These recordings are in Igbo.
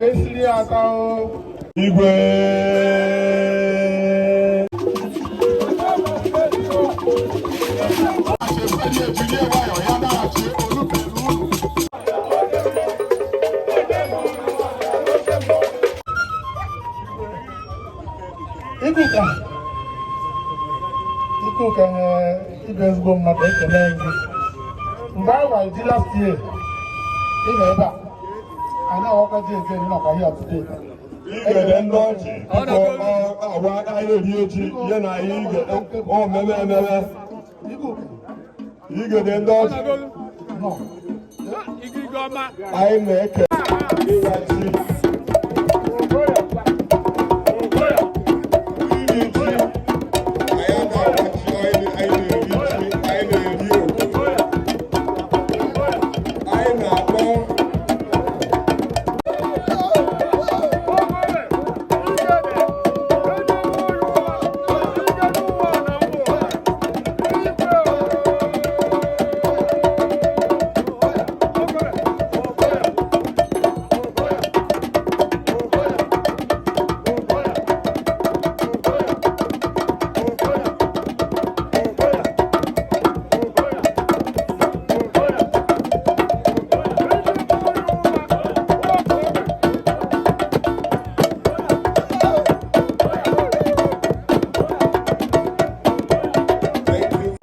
Esiri aka o. Igwe. Ikuka. Ikuka, ịbụ ezigbo mmadụ, ekele gị. Mgbe anyị gwara ji last year, ị nọ ebe a. Anyị aghọkwa ji eke nọkwa here today. Igede ndị ọchị, biko, awa anyị eri echi ya na anyị omeme ememe. Ikuka. Igede ndị ọchị. Nọ. Anyị na-eke ịwa ji, iri ji. Anyị na-awa ji, anyị na-eri ji, anyị na-eri okwu, anyị na-akpọ. Thank you.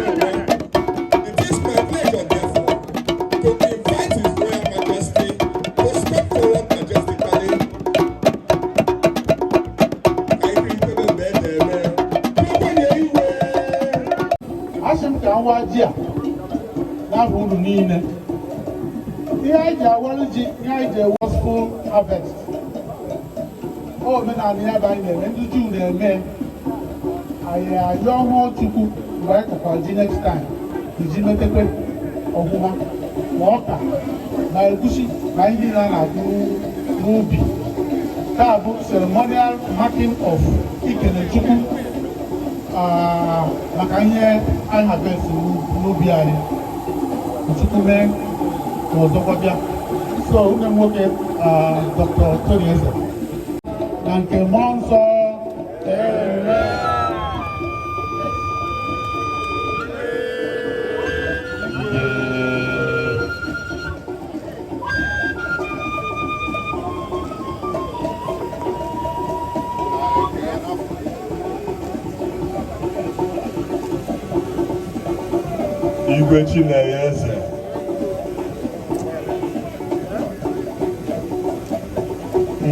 It is my pleasure, therefore, to invite His Royal Majesty to step forward majestically. Ka ihe ikpebe mgbe e na-eme. Kwenye iwe. Asị m ka m waa ji a n'afọ unu niile. Ihe anyị ji awalụ ji, ihe anyị ji ewe full harvest. Ọ omenala ya bụ anyị na-eme, ndị Juu na-eme. Anyị ayọ ọhụụ Chukwu mgbe anyị kọkwara ji next time, iji metekwe ọfụma, ma ọka ma egusi ma ihe niile a na-akụ n'ubi. Nke a bụ ceremonial marking of ikele Chukwu maka ihe anyị harvest n'ubi anyị. Chukwu mee ka ọzọkwa bịa. So nne m nwoke, Dr. Tony Eze, na nke mmụọ nsọ. Amen. Igwe Chinenye Eze,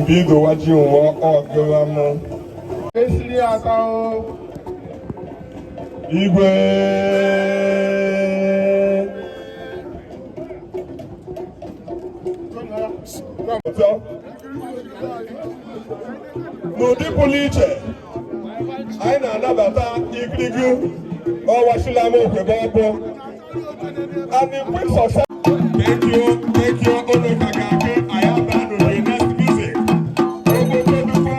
mbido waji nwa ọgụla m. Esiri aka o. Igwe. Ụtọ. N'ụdị pụrụ iche, anyị na-anabata igirigi ọwachilama okwebe ọbụ and in quick succession. Thank you, thank you, unu ka ga-akụ anyị aba to the next music. Ogogo dukwa.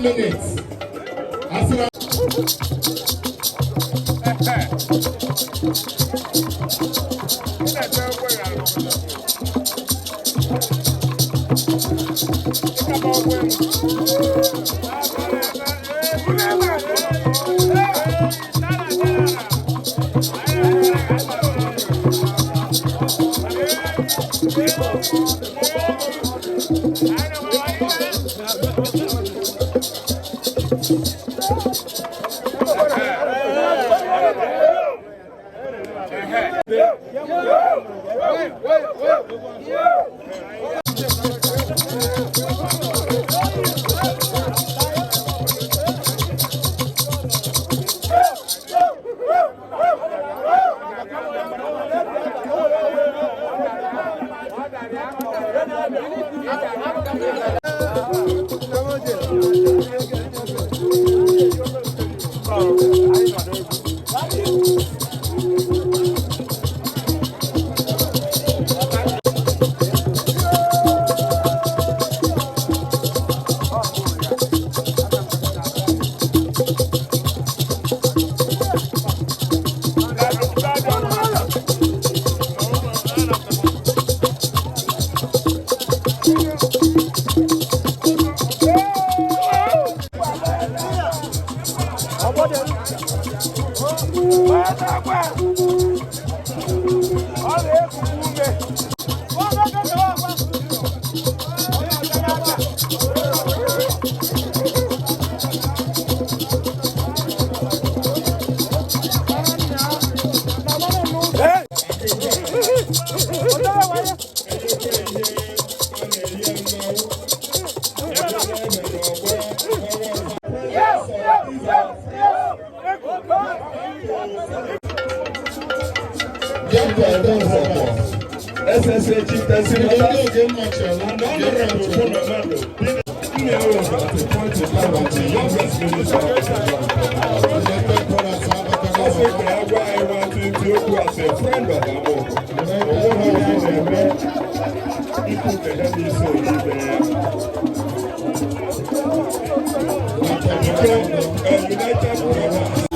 Minutes. Asịrị. SSA Chieftaincy Matters and Honorable Bonamado, at a point in time as the youngest minister of the Ọ sị ka ya gwa anyị nwantịntị okwu as a friend of Amoko. Onweghị onye na-eme ikwu ka ya n'isi oyibe ya. Biko, United Brothers.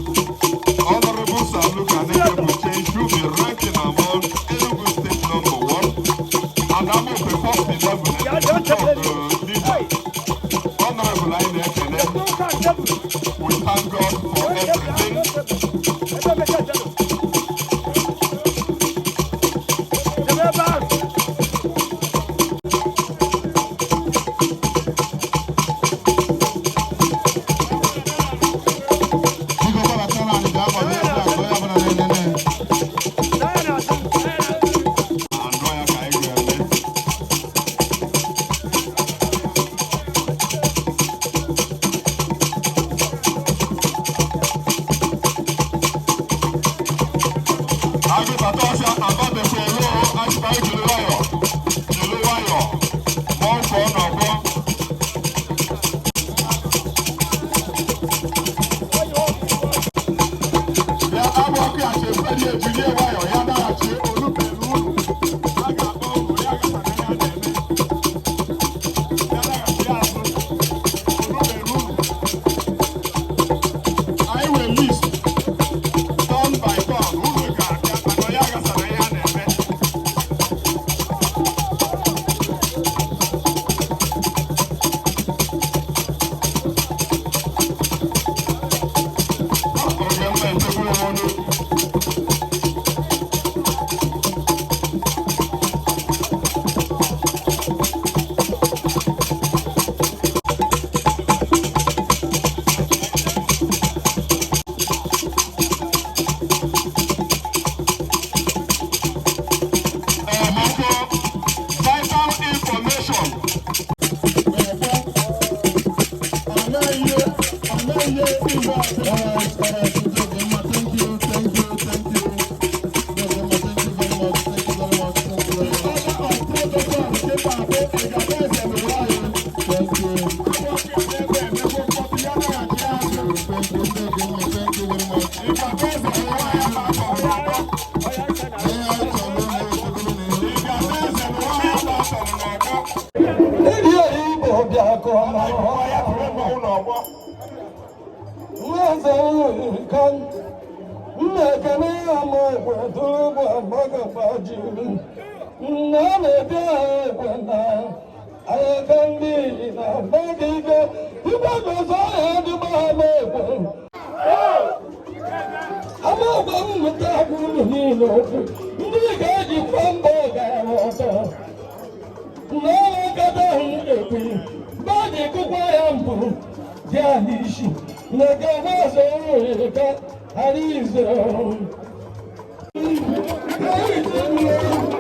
Honorable Sir Luke Aneke should be ranking among Enugu State number one and Amokwe first 11 leader. Honorable anyị na-ekele, we thank God for everything. Biko gbabatara anyị gaa gbado egwu a ka onye ọbụla na-enene. Andụ ya ka anyị ga-eme. Agụbata ọsịa ababekwa elu achịkwa jiri nwayọ jiri nwayọ ma ọ fọọ n'ọgbọ. Bịa abụ ọkụ ya chefere ya ejirie nwayọ ya daghachi olubelu uru. A ga-akpọ uru ya gasara ya na-eme. Ya daghachi azụ olubelu uru. Anyị nwere list turn by turn, unu ga-abịa mana onye aghasara ihe a na-eme. Oge mma echekwuru m unu. Emeko, vital information. All right, Udodimma, thank you, thank you, thank you. Udodimma, thank you very much, thank you very much, thank you very much. Thank you. Thank you, Udodimma, thank you very much. Ihe anyị chọrọ ụlọ Ndị Igbo bịa kụọ nwaze ka nna ekene ya ma ekwe tụrụ agbagaba jiri nna na-ebi ekwe na aka ndị na agbagige igbagozo ya dịgba ama ekwe ama ogbe mmụta gwuru niile okwu ndị ga-ejikwa mbọ gara ọtọ n'ọlụgada ahụ ekwu mmadụ kụkwa ya mbụ dị ya n'isi na ga na-azọ ka ghara izo. 2 minutes now, 2 minutes now.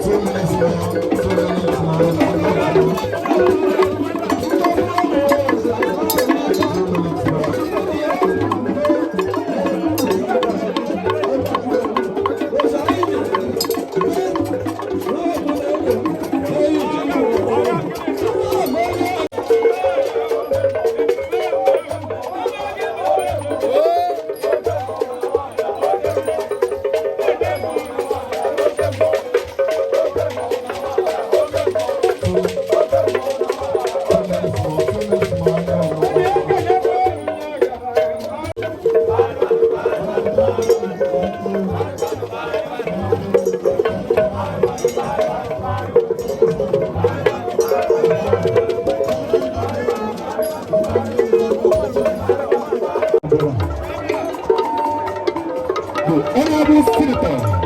2 minutes now. Thank you. Honorable Senator.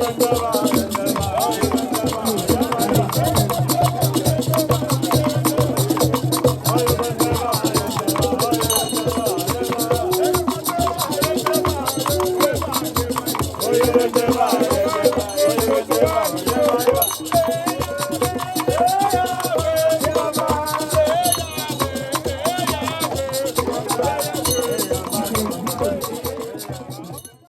Ndị